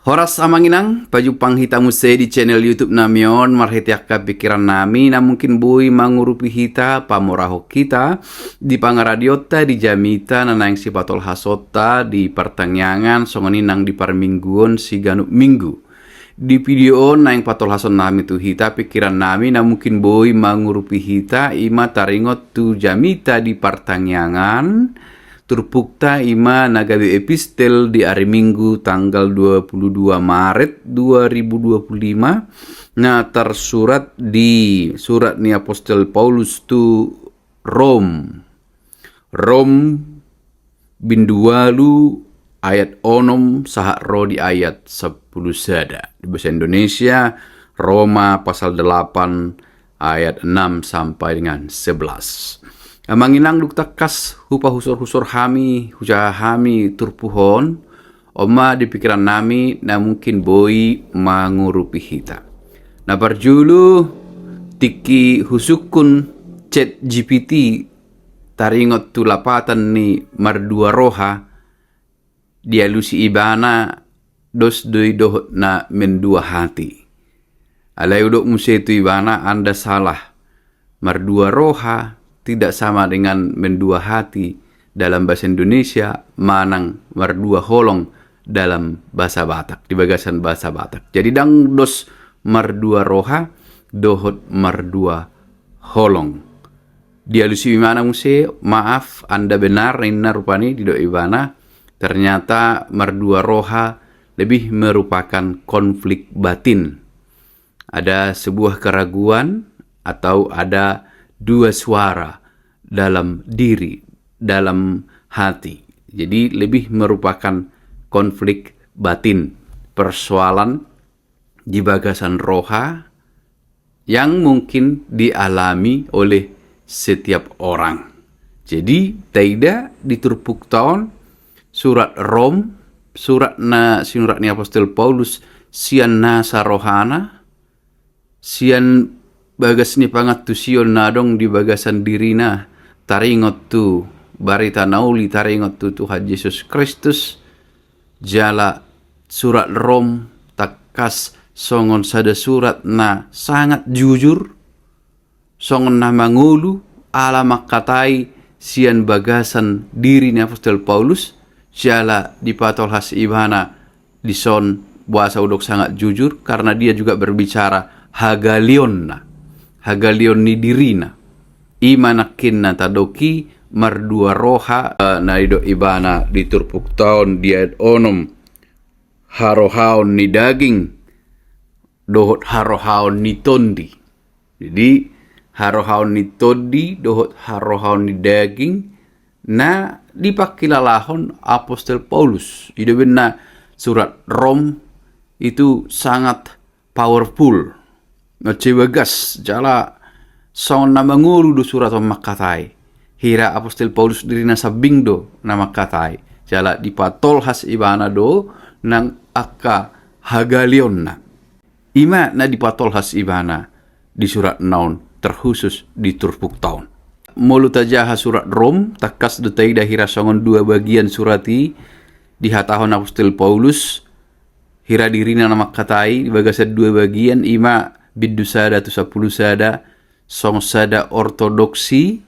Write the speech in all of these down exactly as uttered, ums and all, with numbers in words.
Horas amang inang, pajumpang hita muse di channel YouTube nami on, marhite angka pikiran nami na mungkin boi mangurupi hita, pamorahon hita di pangaradionta, di jamita na naeng sipatolhasonta di partangiangan, songon i nang di parmingguon siganup minggu. Di video on naeng patolhason nami tu hita pikiran nami na mungkin boi mangurupi hita, ima taringot tu jamita di partangiangan, turpukta ima na gabe epistel di ari Minggu tanggal dua puluh dua Maret dua ribu dua puluh lima, na tarsurat di surat ni Apostel Paulus tu Rom. Rom bindu ualu ayat onom sahat ro di ayat sampulu sada. Di bahasa Indonesia, Roma pasal delapan ayat enam sampai dengan sebelas. Amang inang, dung tangkas hupahusorhusor hami, hujaha hami turpuk on, on ma di pikiran nami na mungkin boi mangurupi hita. Na parjolo, tingki husungkun ChatGPT taringot tu lapatan ni mardua roha, dialusi ibana, dos do i dohot na mendua hati. Alai hudok muse tu ibana, Anda salah. Mardua roha tidak sama dengan mendua hati dalam bahasa Indonesia, manang mardua holong dalam bahasa Batak, di bagasan bahasa Batak. Jadi ndang dos mardua roha dohot mardua holong. Dialusi ibana muse, maaf, Anda benar, ninna rupani, didok ibana. Ternyata mardua roha lebih merupakan konflik batin. Ada sebuah keraguan atau ada dua suara dalam diri, dalam hati. Jadi lebih merupakan konflik batin, persoalan di bagasan roha yang mungkin dialami oleh setiap orang. Jadi taida di turpukta on, surat Rom, surat na sinurat ni Apostel Paulus sian nasa rohana, sian bagas ni pangantusion na adong di bagasan dirina, taringot tu barita na uli, taringot tu Tuhan Jesus Kristus. Jala surat Rom tangkas songon sada surat na sangat jujur, songon na mangolu, ala mangkatai sian bagasan diri ni Apostel Paulus, jala dipatolhas ibana dison, boasa hudok sangat jujur, karena dia juga berbicara hagaleonna, hagaleon ni dirina. Ima nangkin na tadok i mardua roha, eh, na didok ibana di turpukta on di ayat onom, harohaon ni daging dohot harohaon ni tondi. Jadi harohaon ni tondi dohot harohaon ni daging na dipangkilalahon Apostel Paulus. I do umbahen na surat Rom itu sangat powerful, mansai bagas, jala songon na mangolu do surat on mangkatai. Hira Apostel Paulus dirina sambing do na mangkatai, jala dipatolhas ibana do nang angka hagaleonna. Ima na dipatolhas ibana di suratna on, terkhusus di turpukta on. Molo tajaha surat Rom, tangkas do taida hira songon dua bagian surat i dihatahon Apostel Paulus, hira dirina na mangkatai di bagasan dua bagian, ima bindu sada tu sampulu sada, songon sada ortodoksi,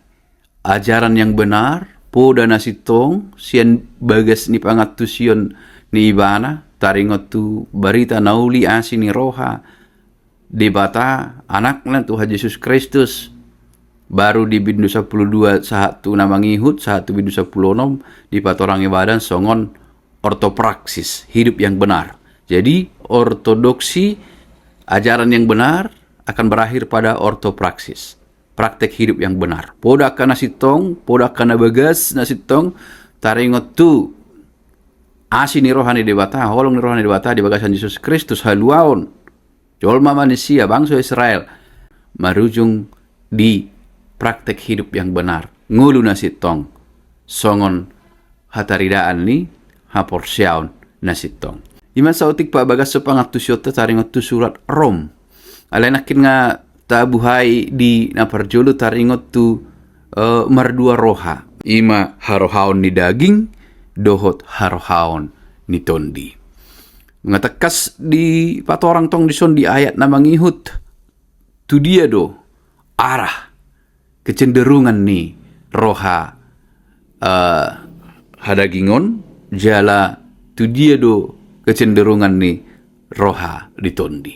ajaran yang benar, poda na sintong sian bagas ni pangantusion ni ibana, taringot tu barita na uli, asi ni roha Debata, Anakna Tuhan Jesus Kristus. Baru di bindu sampulu dua sahat tu na mangihut, sahat tu bindu sampulu onom, dipatorang ibana songon ortopraksis, hidup yang benar. Jadi ortodoksi, ajaran yang benar, akan berakhir pada ortopraksis, praktek hidup yang benar. Poda angka na sintong, poda angka na bagas na sintong, taringot tu asi ni roha ni Debata, holong ni roha ni Debata di bagasan Jesus Kristus, haluaon jolma manisia, bangso Israel, marujung di praktek hidup yang benar, ngolu na sintong, songon hataridaan ni haporseaon na sintong. Ima saotik pabagason pangantusionta taringot tu surat Rom. Alai nangkin nga tabuhai di na parjolo taringot tu, eh, mardua roha. Ima harohaon ni daging dohot harohaon ni tondi. Nunga tangkas dipatorang tong dison di ayat na mangihut, tu dia do arah kecenderungan ni roha, eh, hadagingon, jala tu dia do kecenderungan ni roha di Tondi.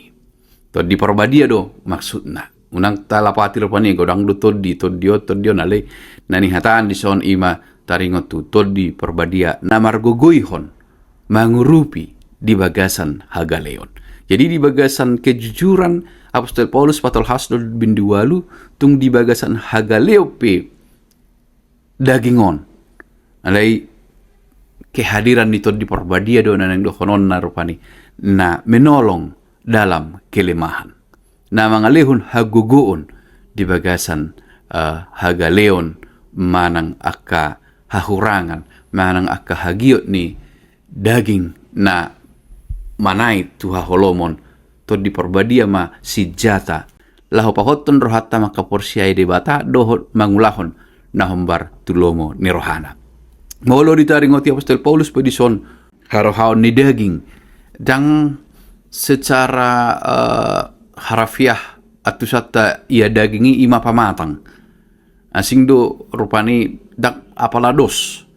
Tondi Parbadia do maksudna. Unang talapati rupani, godang do tondi, tondi on, tondi on, alai na nihataan dison i ma taringot tu Tondi Parbadia na margogoihon, mangurupi di bagasan hagaleon. Jadi di bagasan kejujuran, Apostel Paulus patolhas do bindu ualu, tung di bagasan hagaleon pe daging on. Alai kehadiran ni Tondi Parbadia do na naeng dohononna rupani, na menolong dalam kelemahan, na mangalehon hagogoon di bagasan, eh, hagaleon manang angka hahurangan, manang angka hagiot ni daging na manait tu haholomon. Tondi Parbadia ma sinjata laho pahothon rohanta mangkaporseai Debata dohot mangulahon na hombar tu lomo ni rohana. Molo ditaringoti Apostel Paulus pe dison harohaon ni daging, ndang secara, eh, harafiah antusanta ia daging i, i ma pamatang. Asing do rupani, ndang apala dos.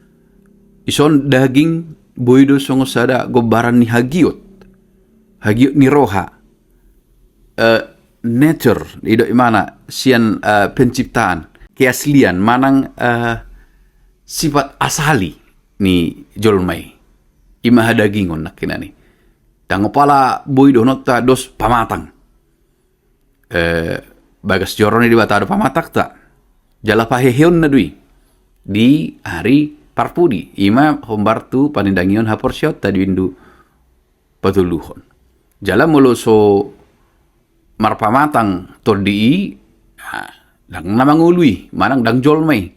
Dison daging boi do songon sada gombaran ni hagiot, hagiot ni roha, eh, nature, didok ibana sian, eh, penciptaan, keaslian manang, eh, sifat asali ni jolma i. I ma hadagingon nangkinan i. Ndang apala boi dohononta dos pamatang. Eh, bagas joro ni Debata do pamatangta. Jala paheheonna do i di ari parpudi. I ma hombar tu panindangion haporseaonta di bindu patoluhon. Jala molo so marpamatang tondi i, ah, ndang na mangolu i, manang ndang jolma i.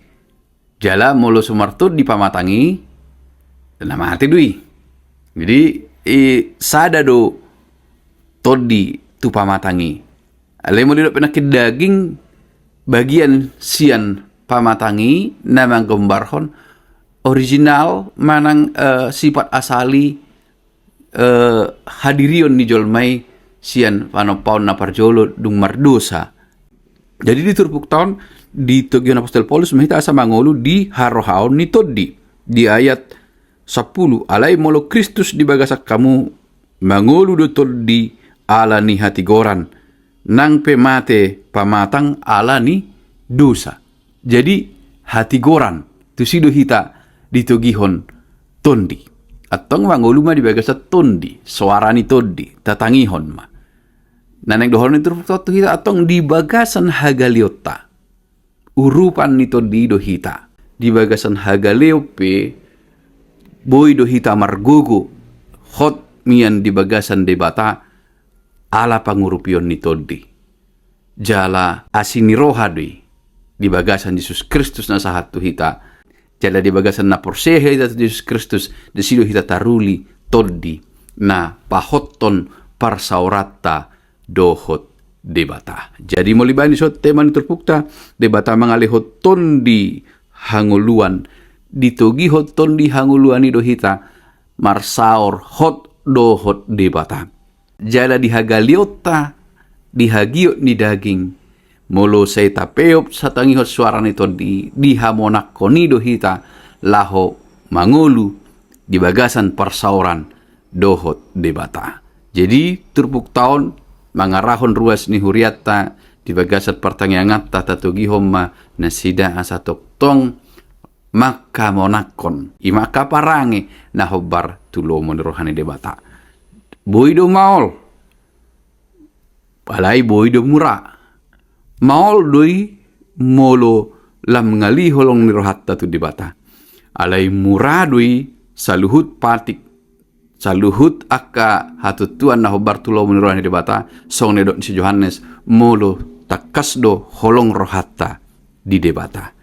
Jala molo so martondi pamatang i, na mate do i. Jadi, i, sada do tondi tu pamatang i. Alai molo didok pe nangkin daging, bagian sian pamatang i na manggombarhon original manang, eh, sifat asali, eh, hadirion ni jolma i sian panompaon na parjolo dung mardosa. Jadi di turpukta on ditogihon Apostel Paulus ma hita asa mangolu di harohaon ni tondi. Di ayat sampulu, alai molo Kristus di bagasan hamu, mangolu do tondi ala ni hatigoran, nang pe mate pamatang ala ni dosa. Jadi hatigoran, tusi do hita ditogihon tondi. Antong mangolu ma di bagasan tondi, soara ni tondi, tatangihon ma. Na naeng dohonon ni turpukta on tu hita, antong di bagasan hagaleonta, urupan ni tondi i do hita. Di bagasan hagaleon pe boi do hita margogo hot mian di bagasan Debata, ala pangurupion ni tondi. Jala asi ni roha do i di bagasan Jesus Kristus na sahat tu hita. Jala di bagasan na porsea hita tu Jesus Kristus, disi do hita taruli tondi na pahothon parsaoranta dohot Debata. Jadi molo dibaen dison tema ni turpukta, Debata mangalehon tondi hangoluan, ditogihon tondi hangoluan i do hita marsaor hot dohot Debata. Jala di hagaleonta, di hagiot ni daging, molo sai tapeop satangihon soara ni tondi i, dihamonangkon i do hita laho mangolu di bagasan parsaoran dohot Debata. Jadi turpukta on mangarahon ruas ni hurianta di bagasan partangianganta, tatogihon ma nasida asa tongtong mangkamonangkon, i ma angka parange na hombar tu lomo ni roha ni Debata. Boi do maol, alai boi do mura. Maol do i molo lam ngali holong ni rohanta tu Debata. Alai mura do i saluhut patik, saluhut angka hatuntuan na hombar tu lomo ni roha ni Debata, songon na nidok ni si Johannes, molo tangkas do holong rohanta di Debata.